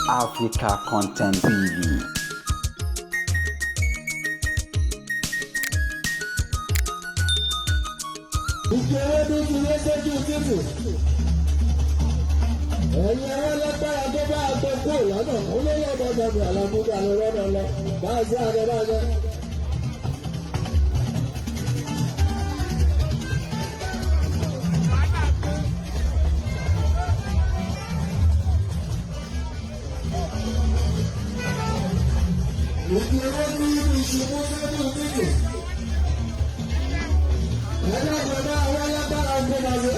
Africa Content TV. Ìgbéwé bí ti lé sójú títì. Ẹ̀yin ẹ̀rọ lágbára tó bá àgbẹ̀ kú lọ́nà, olóyè ọ̀dọ́dọ̀dọ̀ àlàmúdà ló rọ́nà lọ. Báyìí sí àgbẹ̀ báyìí. Ìgbéwé bí ìṣubú sójú títì. Ẹ̀yin àgbẹ̀ àwọn alágbára ń gbé máa ṣe.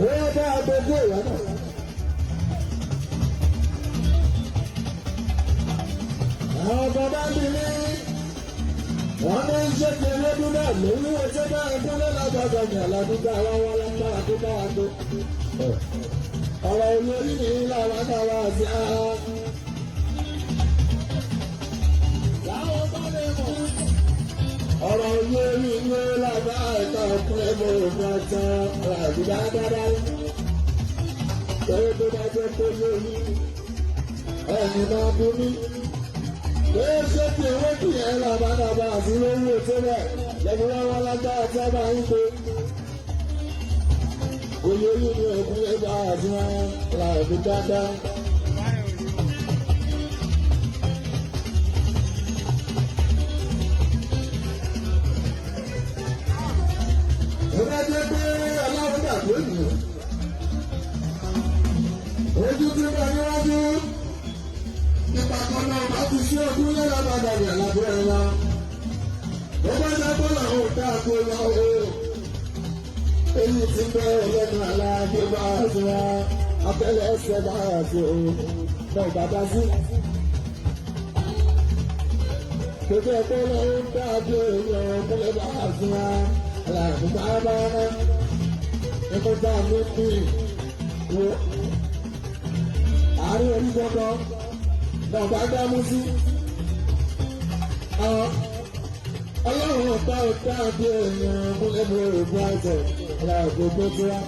Wọ́n bá àgbẹ̀ kú lọ́nà. Àwọn bàbá mi ní wọ́n ní ṣé kí lọ́dún náà lórí ẹjọ́ bá ẹkún lọ́lọ́gbọ̀gbọ̀ ní àlàdúgbò àwọn wa lágbára tó bá wa tó. Ọ̀rọ̀ olórí ní làwọn náà wá sí ara. Láwọn bá lè mọ̀. Ọ̀rọ̀ olórí ní làwọn ẹ̀ka ọkùnrin ẹ̀mọ́ òfin àtàn àdúgbò dáadáa. Tẹ́lẹ̀ tó bá jẹ́ pé lórí ẹ̀yìn máa bí mí ṣé kí ewé kì í ẹ làbàdàbà àti lórí ètò rẹ̀ lẹ́nu wá wá lágbára tí a máa ń pe. Oyè yìí ni òkú ẹgbà àti wọn ra ẹ̀mí dáadáa. Ó bá jẹ́ pé ọlọ́run dàbí ènìyàn. Ojú tí wọ́n níwájú nípa kan náà bá ti ṣe ogún lọ́la padà rẹ̀ lábẹ́ ẹ̀ wa. Ó bá jẹ́ pé làwọn ò dáa kó lọ o. Èyí ti bẹ́ ẹlẹ́nu aláàbí bá a ti wá. Abẹ́lẹ̀ ẹsẹ̀ bá a ti o. Náà bàbá sí. Gbogbo ẹgbẹ́ lọ́wọ́ ń dáa bí èèyàn kúlẹ̀ bá a ti wá. Aláàbí bá a bá a. Ẹ̀kọ́ tá a ní kí wo. Àárín orí gbọ́dọ̀ bàbá dámú sí. Ọlọ́run ọ̀tá ọ̀tá bí èèyàn múlẹ̀mú òògùn àìsàn aláàbò tó wá.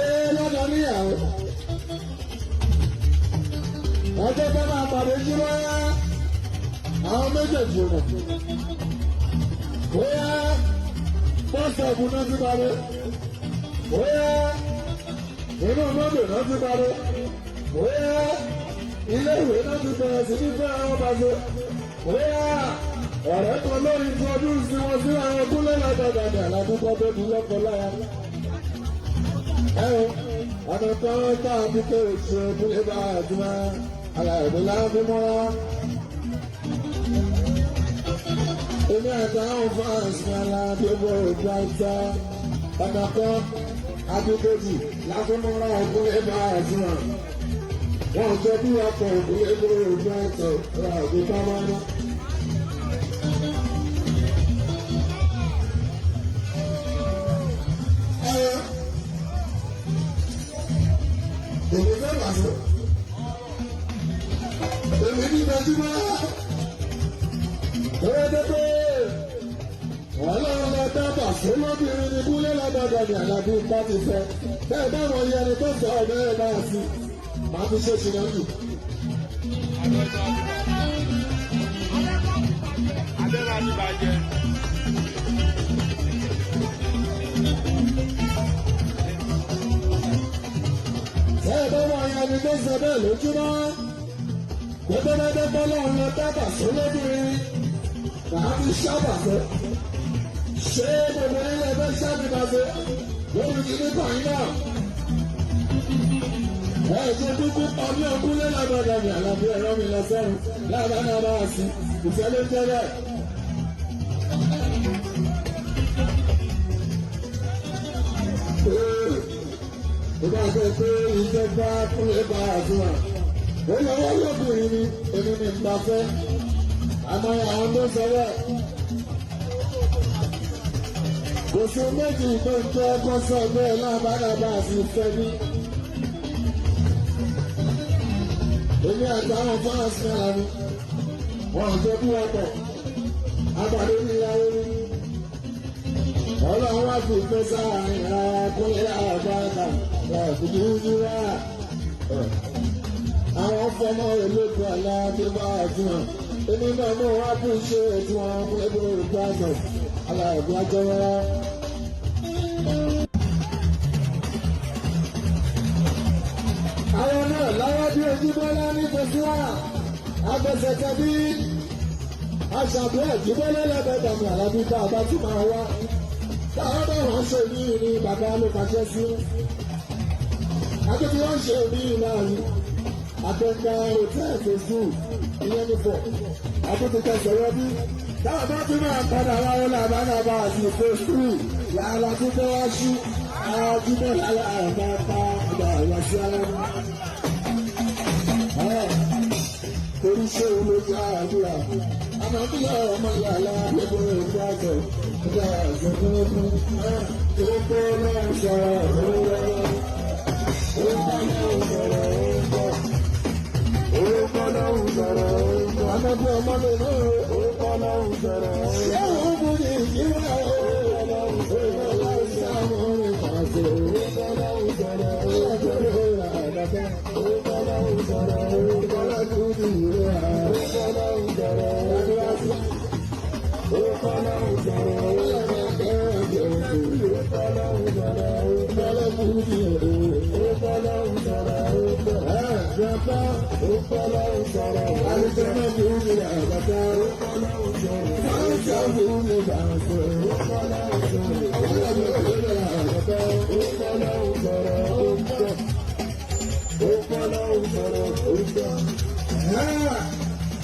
Ee lọ́dọ̀ níyàwó. Ọjọ́ tó máa pàdé jí wá. Àwọn méjèèjì rẹ̀. Bóyá bọ́sọ̀bù náà ti parí. Bóyá inú mọ́tò náà ti parí. Bóyá ilé ìwé náà ti bẹ̀rẹ̀ sí ní fẹ́ àwọn bàjẹ́. Bóyá ọ̀rẹ́ kan lórí introduce wọn sí àwọn kúlẹ̀ lágbàdàgbà ládùúgbò tó di lọ́kọ̀ lára. Ẹ o, ọ̀nà kan tá a fi kéré ṣe kúlẹ̀ bá a ti máa àlàyé láti mọ́ra. Èmi àtàwọn fans ní aládébò ìgbàta ọ̀nà kan adúgbòjì láfúnmọ́ra ògùn ẹ̀bà àdúrà. Wọ́n jọ bí ọkọ̀ ògùn ẹ̀bà ìgbàta ọ̀rọ̀ àgbẹ̀ká máa ná. Èmi fẹ́ wàásù. Èmi ní gbajúmọ̀. Ẹ̀ẹ́dẹ́gbẹ́ ọlọ́run lọ dábà fún lóbìnrin ní kúlẹ̀ lágbàdàn ní àlàbí ipá ti fẹ́. Bẹ́ẹ̀ báwọn yẹn ni tó sọ ọ̀bẹ ẹ̀ náà sí. Màá fi ṣe ṣìnà jù. Abẹ́rẹ́ àti bàjẹ́. Bẹ́ẹ̀ báwọn yẹn ni tó sọ bẹ́ẹ̀ lójúmọ́. Gbogbo bẹ́ẹ̀ bọ́lọ́run lọ dábà fún lóbìnrin. Màá fi ṣábà fẹ́. Ṣé gbogbo ilé ẹgbẹ́ ṣáàbì máa ṣe? Lórí kìíní kan yín náà. Ẹ̀jẹ̀ kúkú pa mí ọkúlé lágbàdà ní àlàbí ẹ̀rọ mi lọ sẹ́run lábàá bá a sí. Ìfẹ́ ló jẹ́ bẹ́ẹ̀. Ìbá ṣe pé iṣẹ́ bá kúlé bá a sí wa. Ó lọ́wọ́ lọ́kùnrin ni èmi ní ìgbà fẹ́. Àmọ́ àwọn tó sọ bẹ́ẹ̀. Kò sí méjì tó ń jẹ́ kó sọ bẹ́ẹ̀ lábàdàbà àti ìfẹ́ ní. Èmi àtàwọn fáǹsì náà ni wọ́n jẹ́ bí ọkọ̀. Àgbàdo ní ìyàwó ni. fi fẹ́ sáàrin ara kúnlẹ̀ àbáta làbùdúdú wá. Àwọn fọmọ ológun àlá tó bá a fún wọn. Èmi náà mú wá fún iṣẹ́ tí wọ́n fún ẹgbẹ́ olùgbàgbọ́ aláàbí ajọ́wọ́rá. Àwọn náà láwá bí Ojúbọ́lá ní Tẹ̀síwá, agbẹ̀sẹ̀kẹ́ bí aṣàbí Ojúbọ́lá lẹ́gbẹ̀dàmì àlábí tá a bá tún máa wá. Táwọn bá wọn ṣe ní ní bàbá ló fàṣẹ sí. Akébí wọn ṣe ní ìlànà àtẹ̀kẹ́ hòtẹ́ẹ̀lì Facebook ìyẹn ní fọ̀. Àtúntò sọ̀rọ̀ bí. Táwọn bá tún máa padà wá ó làbá náà bá àti phase three làálàá tún fẹ́ wá sí. Àjùmọ̀ làálàá àbá pa ìgbà ìwà sí ara mi. Torí ṣé o ló jẹ́ àdúrà? Àmọ́ bí ọmọ yàrá gbogbo ìgbà àgbẹ̀ ìgbà àgbẹ̀ fún tó pé náà sọ̀rọ̀ òun ó bá náà sọ̀rọ̀ òun bọ̀. Ó bá náà sọ̀rọ̀ òun bọ̀. Àmọ́ bí ọmọ lè náà ó bá náà sọ̀rọ̀ òun bọ̀. Ṣé òun kò ní ìjìnlẹ̀ ó bá náà sọ̀rọ̀ òun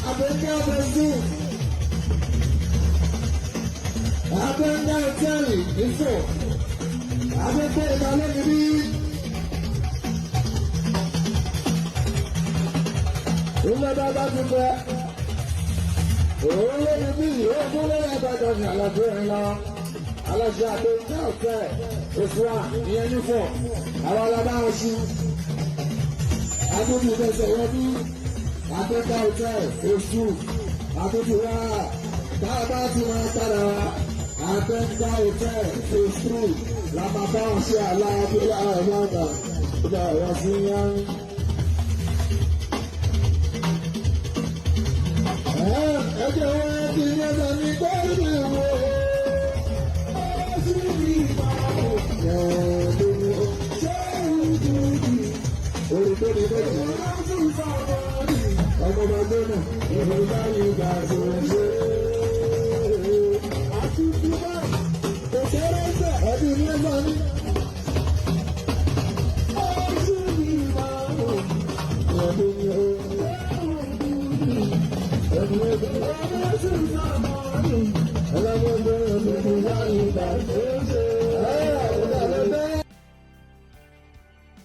Abẹ́kẹ́ abẹ́sí. Abẹ́ńdá ìtẹ́rì ìfò. Abẹ́kẹ́ ìbálẹ̀ níbí. Ilé bàbá ti fẹ́. Òun lé ní bí ìwé fúnlẹ̀ ẹ̀bàdàn ní àlàfo ńlá. Aláṣẹ àbẹ̀ńdá ọ̀fẹ́ òṣùwà ìyẹn nífọ̀. Àwọn alábáwọn ṣu. Adébí ìfẹsẹ̀ wọ́n bí. Abẹ́ká hotel oṣù àtúntò wá bàbá tí wọ́n padà wá Abẹ́ká hotel oṣù la máa bá wọn ṣe aláàbí láàrin àgbà ìgbà ọ̀rọ̀ sí yán. Ẹjẹ̀ wọn ti yẹ́sẹ̀ ní pẹ́ẹ́lú ìwò. Olùkọ́ ni bẹ́ẹ̀ ni ọmọ bá gbóná ìlú bá yí gbà tó ń ṣe. Àtúntò kò ṣeré ń bẹ̀ ẹbí ní ẹgbẹ́ mi. Ẹbí ní ó. Ẹbí ní ó. Ọlọ́mọ gbóná ìlú bá yí gbà tó ń ṣe.